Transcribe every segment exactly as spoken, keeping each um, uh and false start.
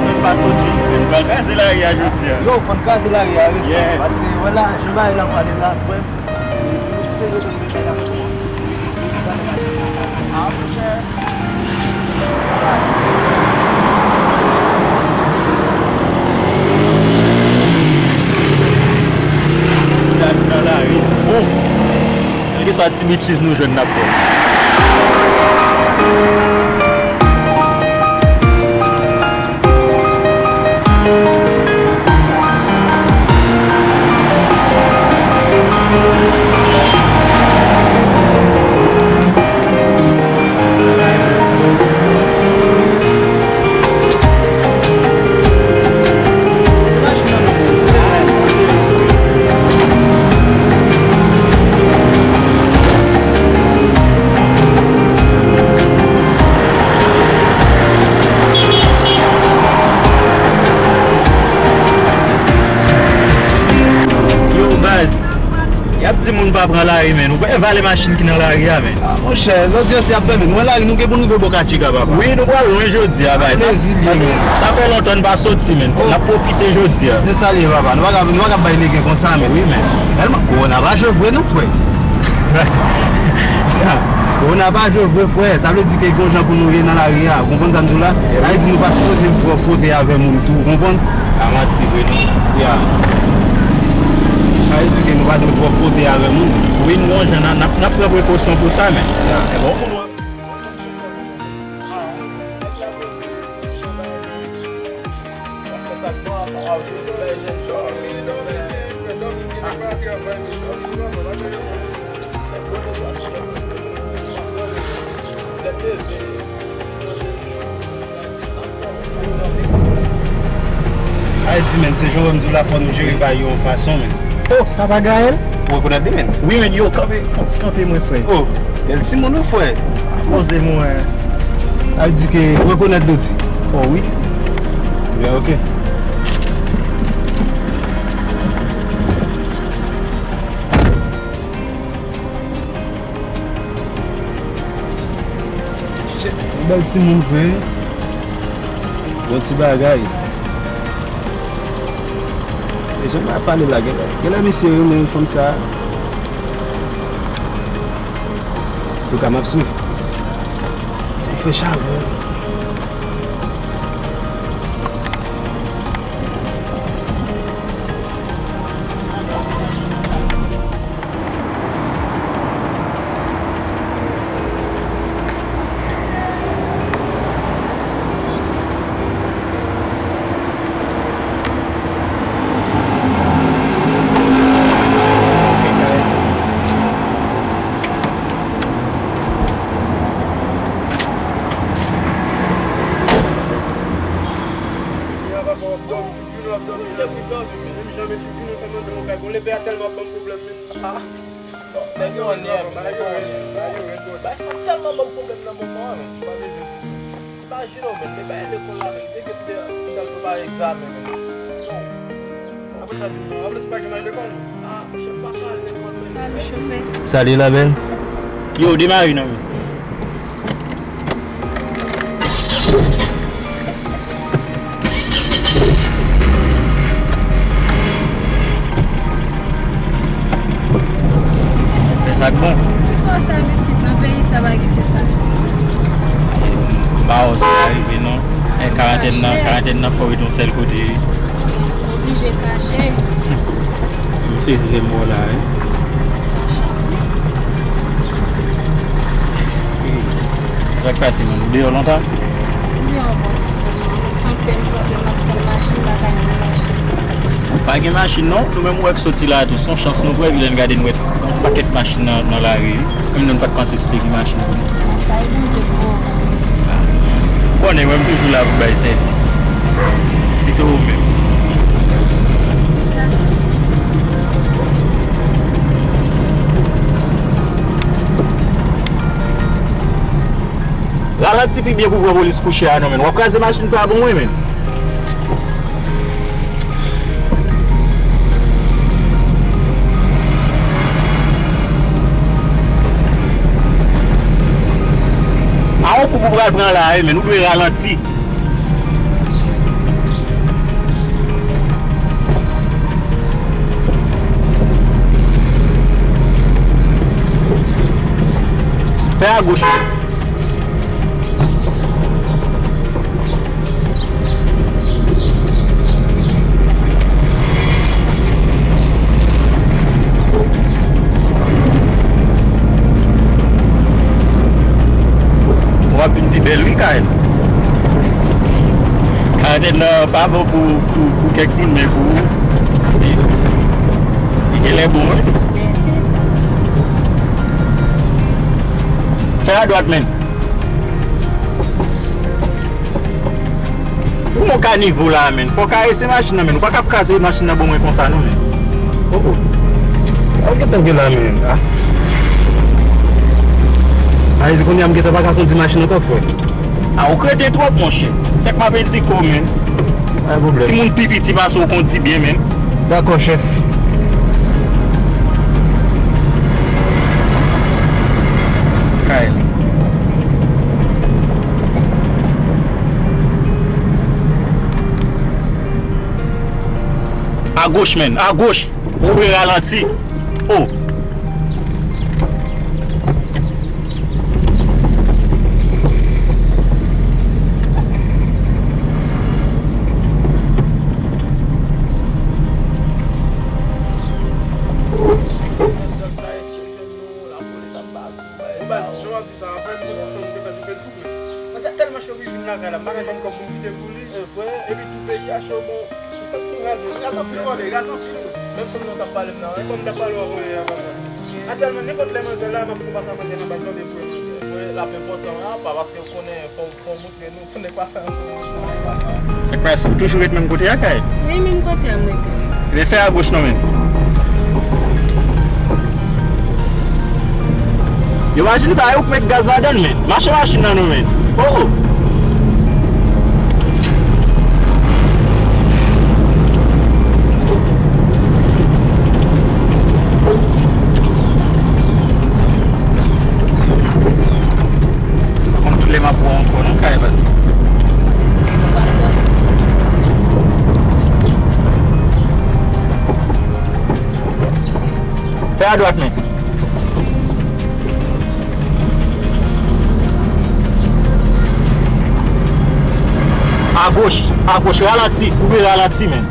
Nou pa soti, nou pral kraze lari a jodi a. Yo, fò n kraze lari a, wi, sa. Yeah. Paske, wè la, jan bagay la pale la, frè m. Bon. Kèlkeswa ti bitches nou jwenn, n ap pran. Yo, baz, y ap di moun pa pran lari, men. Ou pa vale machin ki nan lari a, men. Ah, monchè, lòt di yo se ap fèmen. Nou wè lari, nou gen pou nou rive Boca Chica, papa. Wi, nou pral lwen jodi a, baz. Sa, sa fè lontan n pa soti, men. N ap pwofite jodi a. Se sa l ye, papa. Nou pa ka, nou pa ka bay legen konsa, men. Wi, men. Tèlman, kowona pa jwe vre, non, frè. Kowona pa jwe vre, frè. Sa vle di ke gon jan pou nou ye nan lari a. Ou konprann sa m di w la? Sa vle di nou pa sipoze twò fwote avè moun tou, ou konprann? Pa manti vre, non. Ya. Sa vle di ke nou pa dwe twò fwote avè moun. Wi, nou gon jan, n ap, n ap pran prekosyon pou sa, men. Ya. Bon, pou nou. Ay di, men, se jan w wè m di w la, fò nou jere bagay yo yon fason, men. Oh, sa pa Gaël? Ou rekonèt li, men? Wi, men, yo, kanpe, fon ti kanpe mwen, frè. Oh, bèl timoun ou, frè. Poze mwen. Sa vle di ke ou rekonèt Dodi? Oh, wi. Byen, ok. Shit, yon bèl timoun, frè. Bon ti bagay. E jan m ap pale la, genlè, genlè misye renmen fanm sa. Antouka, m ap swiv. Se fè chalè. Junior ap dòmi. Depi w dòmi, men. Menm jan, men, Junior fè mande yon kay. Bon, lepè a tèlman ap ban m pwoblèm, men. Ah. Nèg yo an nèg, nèg yo an nèg. Bagay sa tèlman ban m pwoblèm nan moman an, men. Pa bezwen di. Imajine w, men, men bagay lekòl la, men, te gen te, te al prepare egzamen, men. Apre sa, di m non. Apre sa, pa gen al lekòl, non. Ah, monchè, m pa ka al lekòl, men. Salut, chofè. Salut, la belle. Yo, demare non, men. Fè sa k bon. Ki bò sa, pitit? Nan peyi sa pa gen fè sa. M pa wè si w ka rive non. E karantèn nan, karantèn nan fè w ret yon sèl kote, wi. Oblije kache. M sezi lè m wè w la, wi. Sa chans, wi. Sa k pase, man? Ou deyò lontan? M deyò yon bon ti bout. Kanpe m kanpe, m ap tann machin, m pa ka jwenn machin. Pa gen machin non. Nou menm ou wè k soti la tou. Se yon chans nou pran, epi lè n gade n wè Pakèt machin nan, nan lari, wi. Menm nou pa t panse si te gen machin pou nou. Sa e Bondye pou ou. Ou konnen, mwen, m toujou la pou bay sèvis. Se sa. Se te ou menm. Mèsi pou sa. Ralanti pi byen pou pran polis kouche a non, menn. W ap kraze machin sa a pou mwen, menn. A yon koup ou pral pran la, wi, menn. Ou dwe ralanti. Fè agoch, menn. W ap vin pi bèl, wi, Kayèl. Kayèl nan pa bon pou, pou, pou kèk moun, men pou ou, se, li genlè bon, wi. Mèsi. Fè adwat, menn. Ou yon kanivo la, menn. Fò w karese machin nan, menn. Ou pa ka ap kraze machin nan ban mwen konsa, non, menn. Oh, oh. Sa w gentan gen la, menn? Ah. A, vle di kounye a m gentan pa ka kondi machin ankò, frè. A, ou kreten twòp, monchè. Sèk m ap edike w, menn. Pa gen pwoblèm. Timoun pi piti pase w kondi byen, menn. Dakò, chèf. Kay li. Agoch, menn, agoch. Ou dwe ralanti. Oh. Baz, jan w ap di sa, apre m, yon ti fanm te fè sou Facebook, men. Mwen, sa tèlman cho pou vin lakay la, m pa ka jwenn kòb pou m kite pou li. Epi tou peyi a cho, bon, m santi m raze. Raz anpil, wale, raz anpil. Menm fanm nan t ap pale m nan, ti fanm t ap pale w a, wale, a, papa. Aktyèlman, nenpòt lè manzè la, m ap fè pase manzè nan baz la, oubyen pou manzè. Wi, l ap enpòtan, apa, paske ou konnen, fò, fò w montre nou, pou nèg pa fè anpil. Sa k pase? Ou toujou ret menm kote a, Kay? Wi, menm kote a m rete. Ebyen, fè agoch non, menn. Yo, machin sa, e ou k met gaz ladan l, menn. Mache machin nan non, menn. Oh, oh. Pa konn kilè m ap wè w ankò non, Kay, pase. Fè adwat, menn. Agoch, agoch, ralanti, ou dwe ralanti, menn.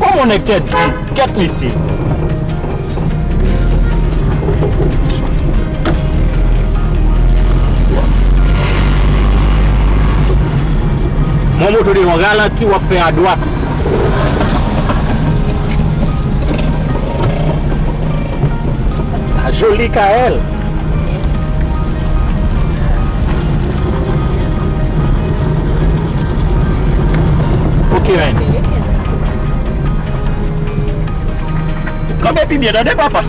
Kòman yon nèg tèt di? Kèt mesye. Mwen moto devan, ralanti, w ap fè adwat. La jolie Kaëlle. Ok, man. Kanpe pi byen, tande, papa.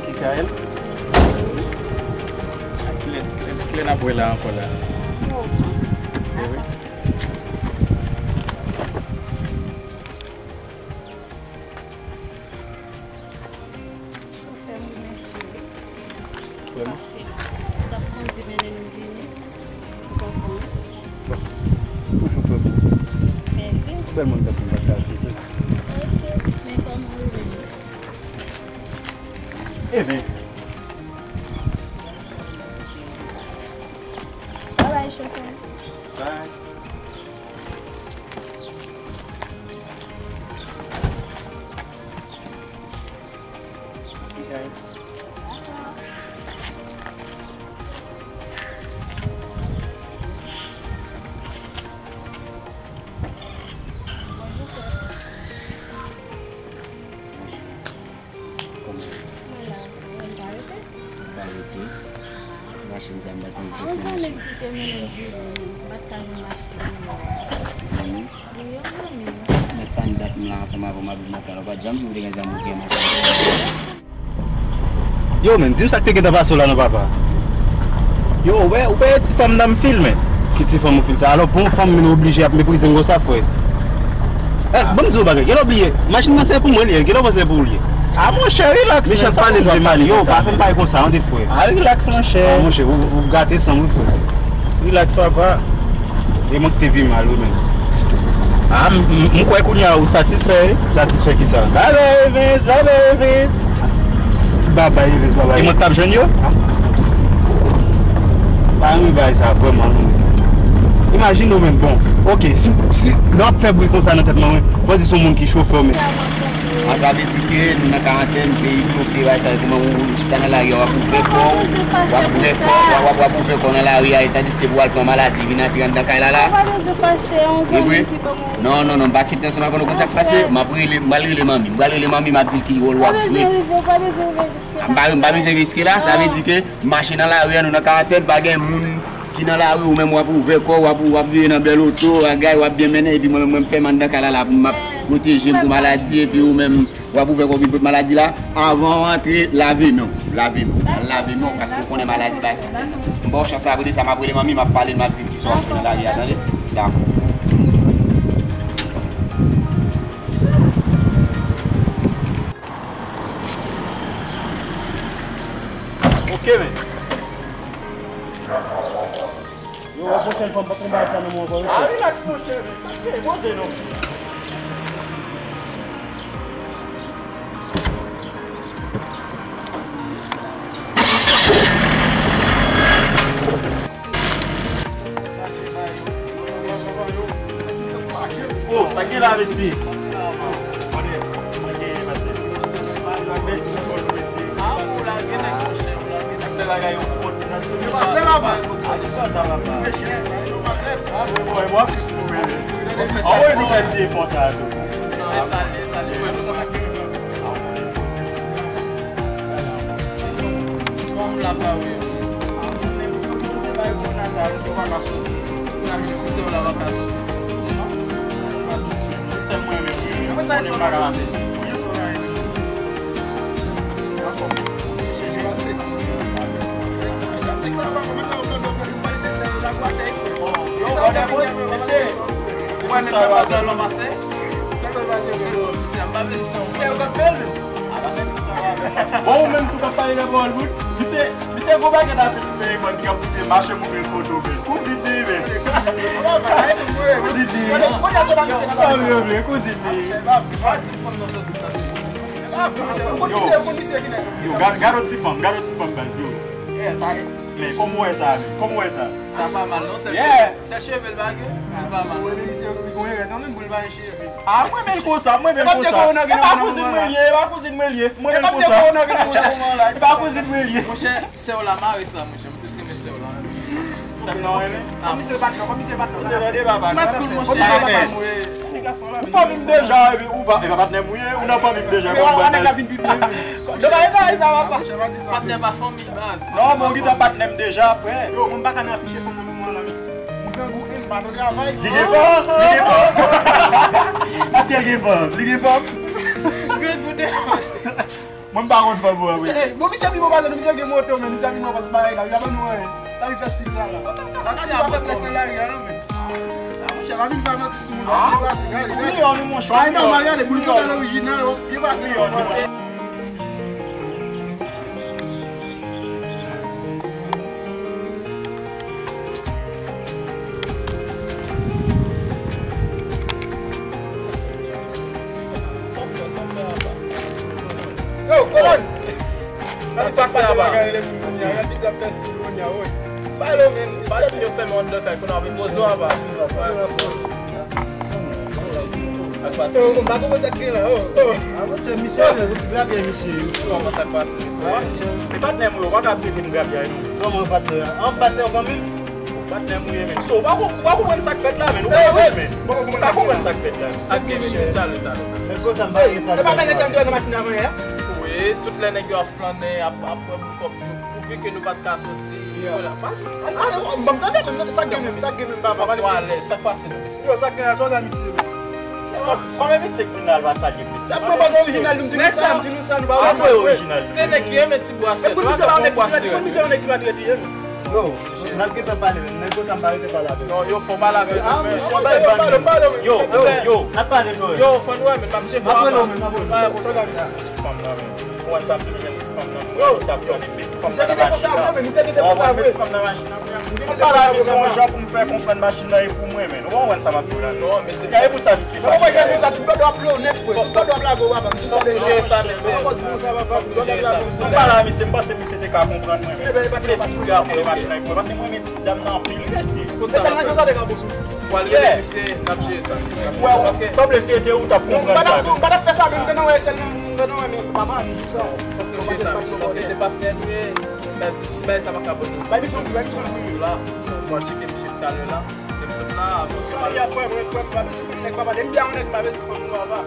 Kikaèl? Kilè, kilè, kilè n ap wè la ankò la? Ewi. Ou fè m remèsye w, wi. Vrèman? Paske w t ap kondi mennen nou vini. M kontan. Bon. Toujou prè pou ou. Mèsi. Bèl moun tankou w pa ka aplike. Ok. Men kòman ou menm? Ebyen. Babay, chofè. Bye. Ok. Dakò. Nèg ki te mennen di m pa t ka jwenn machin nan. Wi, yo zanmi m. Mèt tann dat m la ansanm avè w, m ap vin nan kay la. Ou pa t janm di w te gen zanmi w gen machin. Yo, men, di m sa k te gentan pase w la non, papa. Yo, ou wè, ou wè ti fanm nan m filme? Ki ti fanm ou filme sa? Alò, pou yon fanm, men, oblije ap meprize m konsa, frè. Eh, ban m di w yon bagay. Genlè w bliye. Machin nan se pou mwen li ye. Genlè w panse se pou ou li ye. Ah, monchè, relax, men. Mechan pale m de machin, yo, pa fè m pale konsa, non, de frè. Ah, relax, monchè. Ah, monchè, ou, ou gate san m, wi, frè. Relax, papa. E mwen ki te pi mal, wi, men. Ah, m, m, m kwè kounye a ou satisfè, wi. Satisfè ki sa? Bye bye, Evens, bye bye, Evens. Ki babay, Evens, babay? E mwen k t ap jwenn yo? Ah. Pa renmen bagay sa, vrèman, non. Imajine w menm, bon, ok, si, si lè w ap fè bri konsa nan tèt mwen, mwen, fò di se yon moun ki chofè w, men. Ah, sa vle di ke nou nan karantèn, peyi bloke, bagay sa yo, kòman ou chita nan lari a, w ap ouvè kò w, w ap ouvè kò, w ap, w ap, w ap ouvè kò w nan lari a, e tandiske pou w al pran maladi, vin antre anndan kay la la. Ou pa bezwen fache, yon zanmi ki ban mwen. Non, non, non, m pa aksepte ansanm avè nou. Konn sa k pase, m ap rele, m pral rele manmi, m pral rele manmi, m ap di l ki wòl w ap jwe. Ou pa bezwen rive, ou pa bezwen rive jiske la. M pa, m pa bezwen riske la, sa vle di ke mache nan lari a, nou nan karantèn, pa gen moun ki nan lari, ou menm w ap ouvè kò w, w ap, w ap veye nan bèl oto, bagay, w ap byen mennen, epi mwen menm, mwen m fèmen anndan kay la la pou m ap pwoteje m pou maladi, epi ou menm, w ap ouvè kò w vin pot maladi la. Avan w antre, lave men w, lave men w, al lave men w, paske w konnen maladi pa. M ba w chans la, kote sa, m ap rele manmi, m ap pale l, m ap di l kisa w ap jwenn nan lari a, tande? Dakò. Ok, men. Yo, wè pwochèn fwa m p ap konbat sa nan mwen ankò, wi. Ah, relax, monchè, men. Sa k gen? Poze non. Oh, sa k gen la, mesye? Konnen, sa k gen, mesye? Ah, ou lage nèg, monchè, ou lage nèg. Fè bagay yo kont. Pase la, man. Aliswa sa va pa. Anvoye nou fè ti efò sa a tou. Non, e sa l ye, e sa l ye. Kòm la pa wi. Nan ti sè w la pa ka soti. Sè mwen menm. Mwen pa ka. Mwen menm nan pase, pase. Bon, ou menm tou k ap pale nan pawòl moun. Misye, misye gwo bagay nan afè sou telefòn ki ap koute mache moute foto, men. Kouzin li, men. Kouzin li. Kouzin li. Yo, yo, gad, gad yon ti fanm, gad yon ti fanm, baz, yo. Men, kòman w wè sa, men? Kòman w wè sa? Sa pa mal, non, sèl cheve, sèl cheve l pa gen, li pa mal. Ou wè, men misye, li gon erè nan men m pou l pa gen cheve. Ah, mwen menm konsa, mwen menm konsa. E pa kouzin mwen li ye, e pa kouzin mwen li ye. Mwen menm konsa. E pa kouzin mwen li ye. Monchè, sè w la mare sa, monchè. M plis renmen sè w la. Sè m nan renmen. Kòm misye patnè, kòm misye patnè. Mwen cool, monchè. Ou fanmi m deja, epi ou pa, e pa patnè m ou ye, ou nan fanmi m deja. Kòm mwen nèg la vin pi byen. Patnè pa fanmi, baz. Non, men ou gentan patnè m deja, frè. Yo, mwen pa ka nan afiche fanm nan. Mwen grangou e m pa nan travay. Li gen fanm, li gen fanm. Èske l gen fanm? Li gen fanm? Grangou devan se. Mwen m pa konn fanm mwen, wi. Bon, misye pi bon pase nou, misye gen moto, men misye pi bon pase bagay la, wi, avan nou anyen. La wi fè stil sa la. La ka di pa fè près nan lari a, non, men. Ah, monchè, pa vin fè manti sou moun, byen pase, gade, gade. Wi, an nou, monchè. Bagay nòmal, gade, boul sandal orijinal, byen pase, non, men. Yo, kòman? Sa k pase aba? Pale, men. Pale, fin yo fèmen anndan kay, kounye a w ap poze w aba. Ak pati. Yo, m pa konprann sa k gen la, oh, oh. Ah, monchè, misye, men, ou ti grabye, misye. Kòman sa k pase, mesye? Ah, monchè. E patnè m, ou pa ka ap trete m grabye, non. Kòman patnè a? An patnè w fanmi m? Patnè m, ou ye, men. So, ou pa kon-, ou pa konprann sa k fèt la, men. Ou pa konprann, men. Ou pa konprann sa k fèt la. Ak gen misye, talè, talè, talè. Men konsa, m pa gen sa. E pa mèt nèg la m te wè nan matin avan yè? Wi. E tout lè nèg yo ap flannen, ap, ap pran pou kòb nou, pouvi ke nou pa t ka soti, vwala. Pa, pa, pa, ban m tande, ban m tande, sa k gen menm, sa k gen menm, papa, fòk nou alèz, sa k pase nou? Yo, sa k gen la, sa w gen misye menm? Kòman misye k vin la, l pa salye mesye? Sa pran baz orijinal, nou di nou sa, nou di nou sa, nou pa orijinal. Se nèg ki renmen ti bwaswèt, yo pa bon bwaswèt. Misye pa nèg ki pa trete, yo. Yo, n ap gentan pale menm. Nèg konsa m pa rete pale avè l. Non, yo, fò pale avè l. Yo, yo, yo. N ap pale, Joel. Yo, fò nou wè, men m ap tcheke. M ap rele w, men m ap rele w. Fanm nan, men. Ou konn sa m te di, fanm nan, mwen, sa ap fè de bèt fanm nan machin nan. Misye ki te konsa vre, men misye ki te konsa vre. Fanm nan machin nan, frè. M pale avè misye yon jan pou m fè konprann machin nan e pou mwen, men. Ou konprann sa m ap di w la? Non, men se. E pou sa misye fache. Ou konprann, tout bòdò ap lò nèt, frè. Tout bòdò ap lage w, papa. M di w sa deja. Fòk nou jere sa, mesye. Fòk nou jere sa, mesye. M pale a misye, m panse misye te ka konprann mwen, men. Li te di pou l ap pran machin nan pou mwen, paske mwen renmen ti dam nan anpil, wi, mesye. Ou konn sa m ap fè? Pou al rele misye, n ap jere sa, mesye. Paske sanble si se te ou, t ap konprann sa. M pa t ap fè sa, men m te nan wè sèl nan, m te nan wè, men papa, m di sa. Fòk nou jere sa, mesye, paske se patnè nou ye. Ti bagay sa pa ka bon. Bay misye, bay misye, mesye. La, nou al tcheke misye talè la. Lè m sot la, apre. Sa y ap fè, mwen, frè m, pa bezwen nèg, papa. Lè m byen yon nèg, pa bezwen fanm, papa.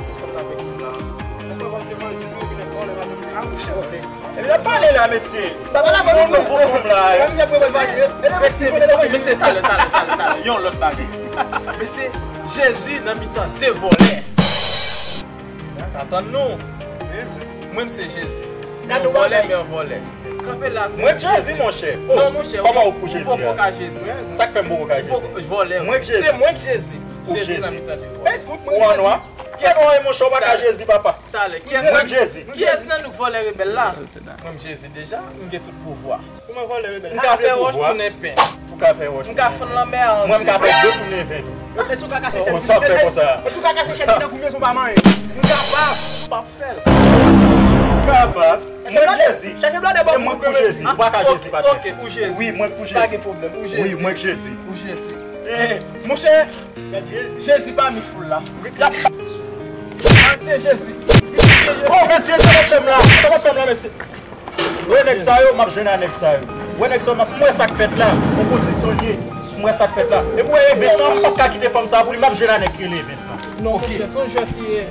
Ti fanm nan avèk nou la. Epi l ap pale la, mesye. Bon, nouvo fanm la. Mesye, mesye, talè, talè, talè, talè. Yon lòt bagay. Mesye, Jezi nan mitan de vòlè. Tann nou. Mwen, m se Jezi. Yon vòlè, men yon vòlè. Kanpe la, se Jezi. Mwen k Jezi, monchè. Non, monchè, ou poko ka Jezi. Sa k fè m poko ka Jezi? Vòlè. Mwen k Jezi. Se mwen k Jezi. Jezi nan mitan de vòlè. Ou an nwa? Fè nwa, monchè, ou pa ka Jezi, papa. Talè. Mwen k Jezi. Kiyès nan nou k vòlè rebèl la? Mwen m Jezi deja, m gen tout pouvwa. Kòman vòlè rebèl? M ka fè wòch tounen pen. Ou ka fè wòch tounen pen. M ka fann lanmè a an de. Mwen, m ka fè dlo tounen ven tou. Yo, e si w ka kache chèn nan, e si w ka kache chèn nan tankou mezon pa manyen. M kapab. M p ap fè l. Ou kapab. Mwen k Jezi. Chache blòdè bò pou mwen, mesye. Ou pa ka Jezi, patnè. Ok, ou Jezi. Wi, mwen k pou Jezi. Pa gen pwoblèm. Ou Jezi. Wi, mwen k Jezi. Ou Jezi. Monchè, Jezi pami foul la. Arete Jezi. Oh, mesye, sa w ap fè m la? Sa w ap fè m la, mesye? Wè nèg sa yo, m ap jwenn a nèg sa yo. Wè nèg sa yo, m ap, m wè sa k fèt la. Yon kondisyon l ye. M wè sa k fèt la. Epi w wè Evens lan, m p ap ka kite fanm sa a pou li, m ap jwenn a nèg ki rele Evens lan. Non, monchè, se yon jwèt li ye.